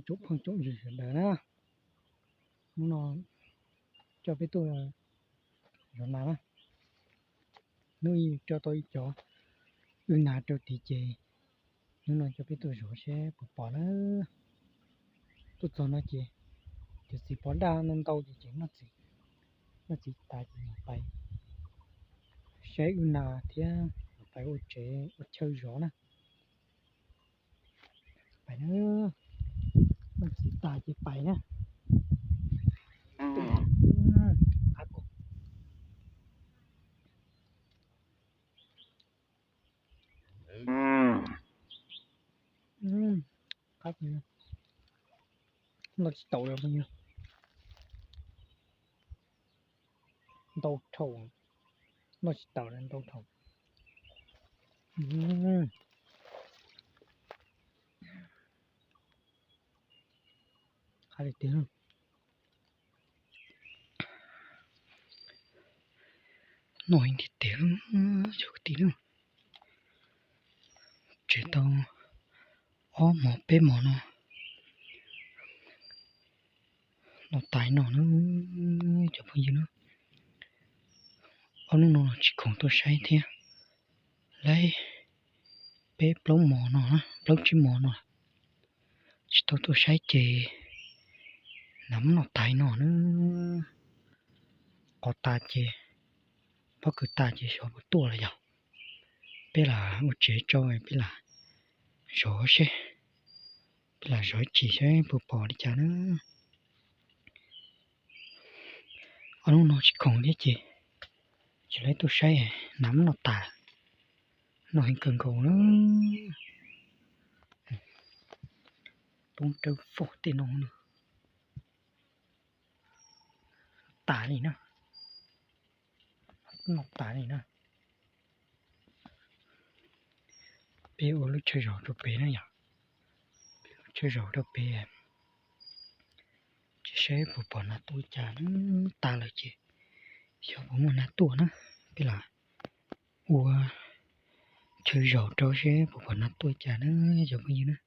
Tsoom phooj tsoom ywg sawv daws na, hnub no coj peb tuaj zov nas na. Hnub ib coj tau ib cov wb nas rau tid ces hnub no coj peb tuaj zov seb puas pom na. Tuaj txog no ces cov txiv pos daj ntau ntau ces ces noj txiv tas ces pais saib wb nas thiab pais ua tsev ua chaw zov na. Pais na, noj txiv tas ces pais na. Noj tsis taus lawm, ntau dhau, noj tsis taus lawm, ntau dhau. Qab li tiag, noj heev tiag tiag, cov kwv tij na. Tsev tau ob hmos peb hmos no, noj tas no na, cov phooj ywg na. Ob hnub no tsis khoom tuaj saib thiab, lawv peb plaub hmos no, plaub tsib hmos no tsis tau tuaj saib ces nas muab noj tas no na. Qos tas ces, pob kws tas ces xyov puas tuaj lawm yog. Peb lam ua tsev tso, peb lam zov seb, peb lam zov ib chim seb puas pom li cas na. Ob hnub no tsis khoom thiab ces tsis lawv tuaj saib, nas muab noj tas, noj heev kawg nkaus na. Poob rawv foj tej no na. Tas li na, noj tas li na. Peb ua lub chaw zov rau pem na yom, peb ua lub chaw zov rau pem, tsis saib puas pom nas tuaj cas na. Tas lawm ces xyov puas muaj nas tuaj na. Peb lam ua chaw zov rau seb puas pom nas tuaj cas na, cov phooj ywg na.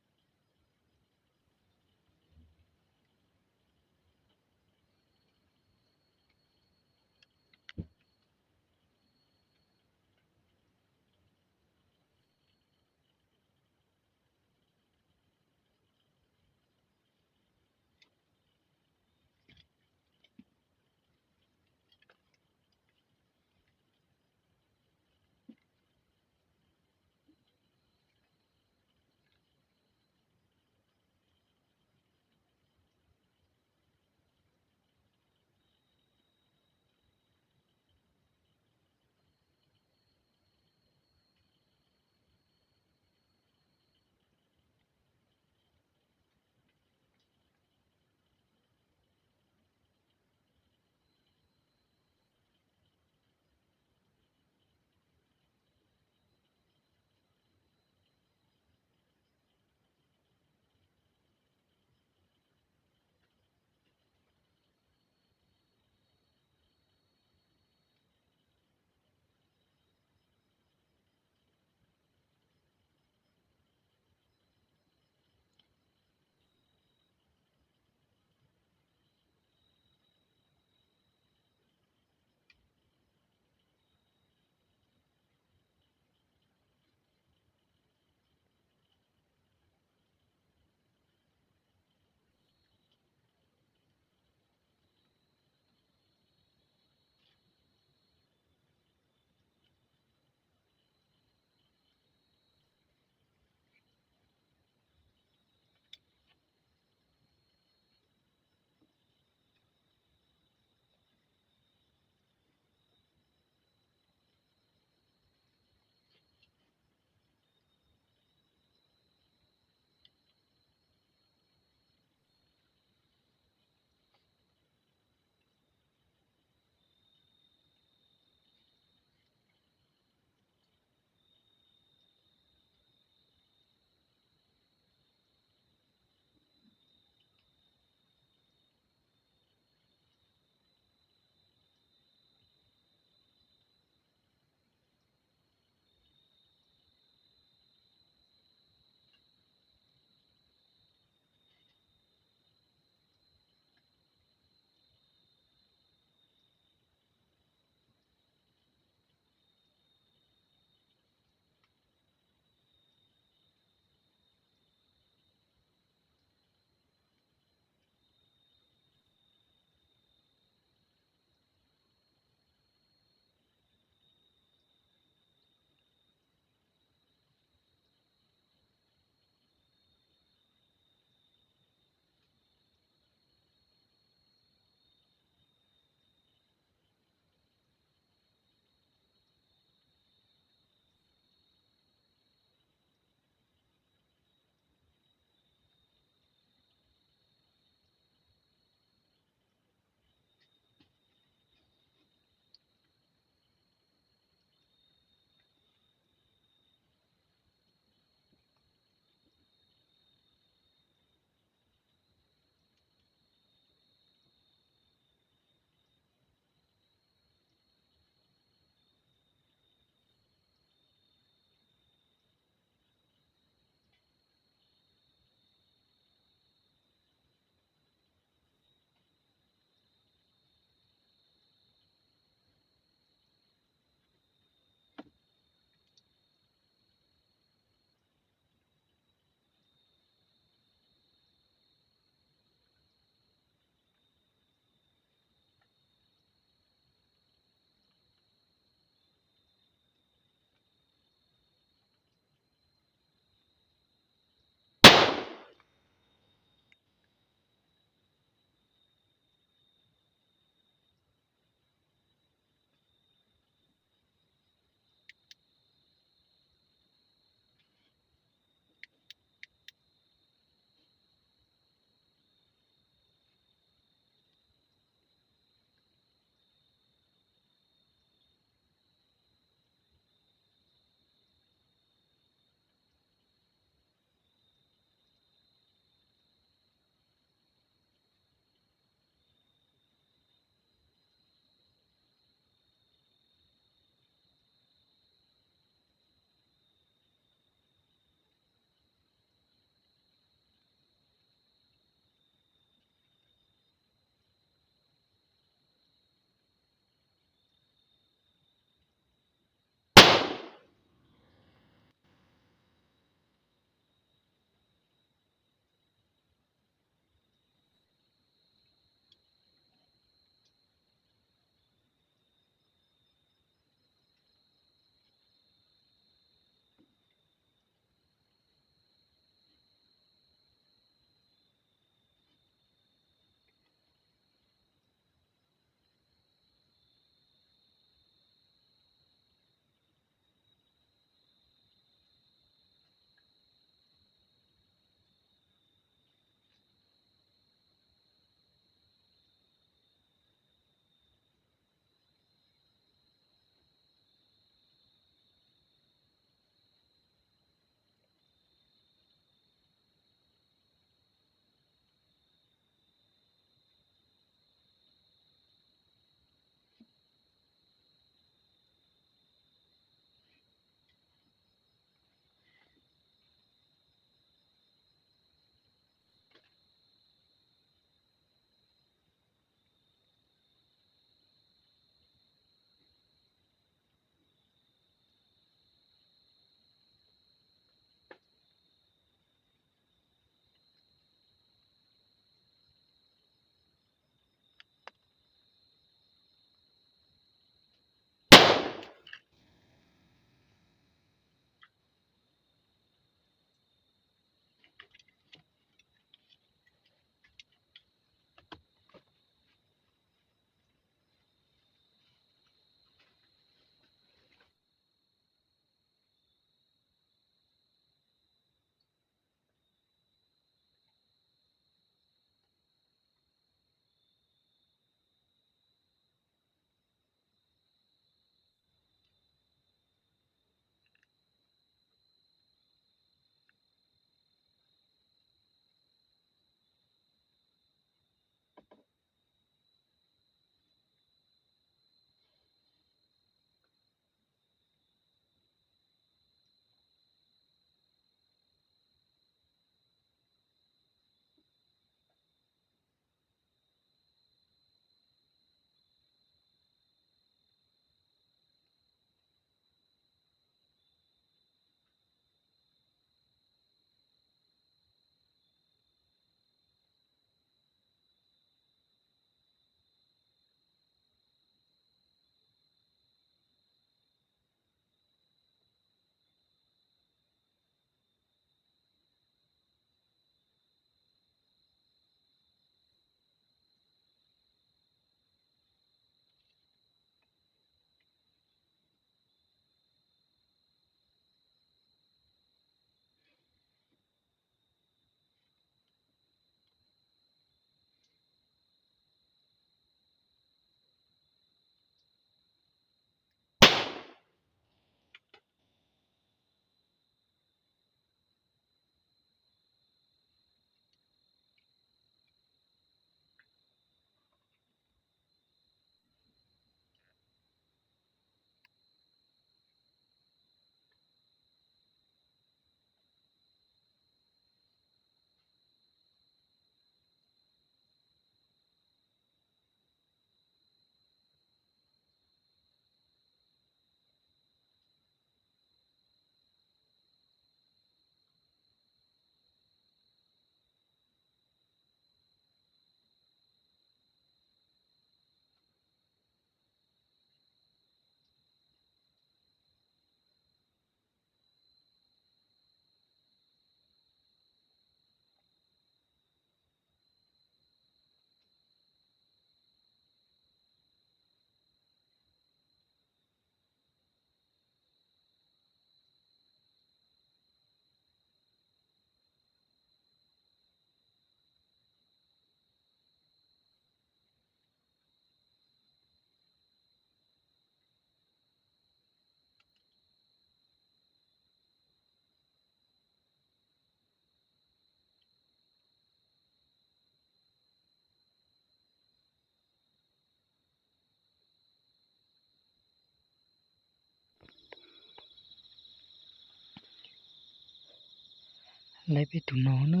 Laib peb tus no na,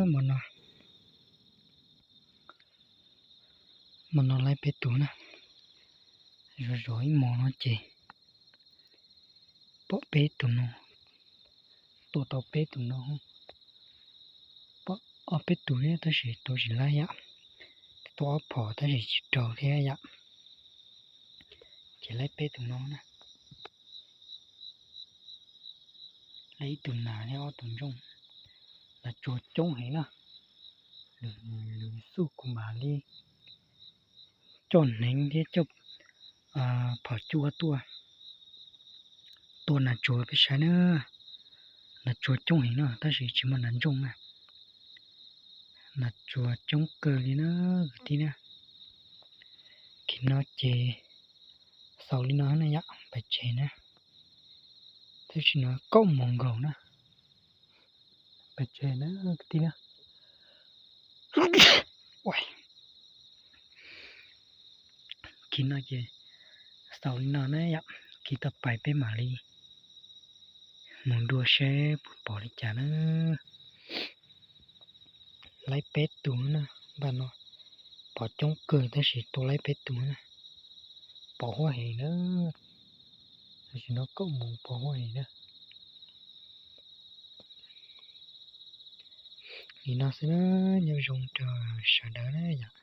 hmo no, hmo no laib peb tus na. Zov zov ib hmos no ces pom peb tus no, tua tau peb tus no, pom ob peb tus thiab tab sis tua tsis laib yom. Tua ob phom tab sis tsis raug thiab yom. Ces laib peb tus no na. Laib ib tug nas thiab ob tug ntsooj. Nas tsuag coob heev na. Lwm xub kuv mam li coj hneev thiab coj phom cua tuaj, tua nas tsuag peb saib na. Nas tsuag coob heev no tab sis tsis muaj nas ntsooj na. Nas tsuag coob kawg li na kwv tij na. Kis no ces xaus li no na yom, pais tsev na. Tam sim no kaum moos nkaus na, pais tsev na kwv tij na. Kis no ces xaus li no na yom, kis tau pais peb mam li mus dua seb puas pom li cas na. Laib peb tus na, npaj no pom coob kawg tab sis tua laib peb tus na, pom huab heev na. Tam sim no kaum moos pom huab heev na. Li no xwb na, nyob zoo rau sawv daws na yom.